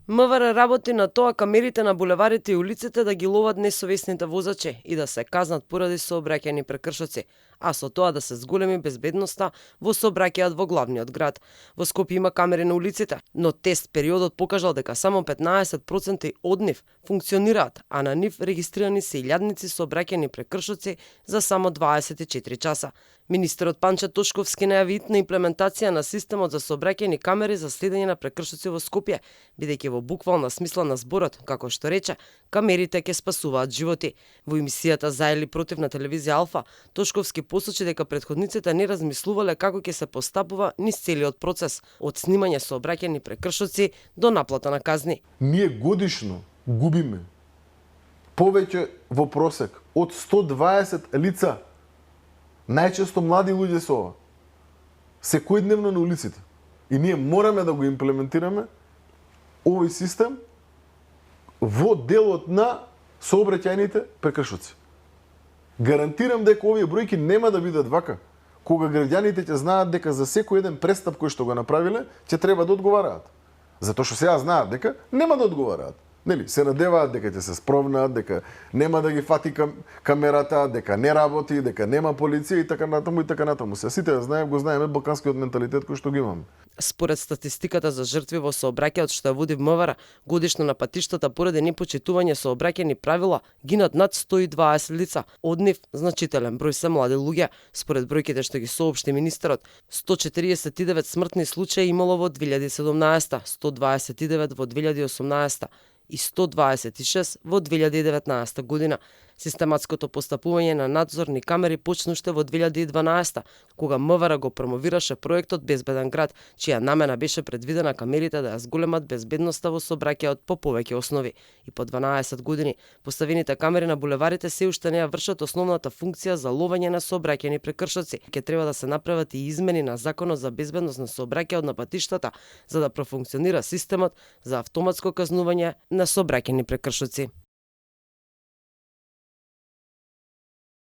МВР работи на тоа камерите на булеварите и улиците да ги ловат несовесните возачи и да се казнат поради сообраќајни прекршоци, а со тоа да се зголеми безбедноста во сообраќајот во главниот град. Во Скопје има камери на улиците, но тест периодот покажал дека само 15% од нив функционираат, а на нив регистрирани се илјадници сообраќајни прекршоци за само 24 часа. Министерот Панче Тошковски најави итна имплементација на системот за сообраќајни камери за следење на прекршоци во Скопје, бидејќи во буквална смисла на зборот, како што рече, камерите ќе спасуваат животи. Во емисијата За или против на телевизија Алфа, Тошковски посочи дека претходниците не размислувале како ќе се постапува низ целиот процес, од снимање сообраќајни прекршоци до наплата на казни. Ние годишно губиме повеќе во просек од 120 лица, најчесто млади луѓе со ова, секојдневно на улиците. И ние мораме да го имплементираме овој систем во делот на сообраќајните прекршоци. Гарантирам дека овие бројки нема да бидат вака, кога граѓаните ќе знаат дека за секој еден престап кој што го направиле, ќе треба да одговараат. Затоа што сега знаат дека нема да одговараат. Нели, се надеваат дека ќе се спровнаат, дека нема да ги фати камерата, дека не работи, дека нема полиција и така натаму и така натаму. Се сите го знаеме балканскиот менталитет кој што го имаме. Според статистиката за жртви во сообраќајот што ја води МВР, годишно на патиштата поради непочитување сообраќајни правила гинат над 120 лица. Од нив значителен број се млади луѓе. Според бројките што ги соопшти министерот, 149 смртни случаи имало во 2017, 129 во 2018 и 126 во 2019 година. Систематското постапување на надзорни камери почна уште во 2012, кога МВР го промовираше проектот Безбеден град, чија намена беше предвидена камерите да ја зголемат безбедноста во сообраќајот по повеќе основи. И по 12 години поставените камери на булеварите се уште не ја вршат основната функција за ловење на сообраќајни прекршоци. Ќе треба да се направат и измени на Законот за безбедност на сообраќајот на патиштата, за да профункционира системот за автоматско казнување на сообраќајни прекршоци.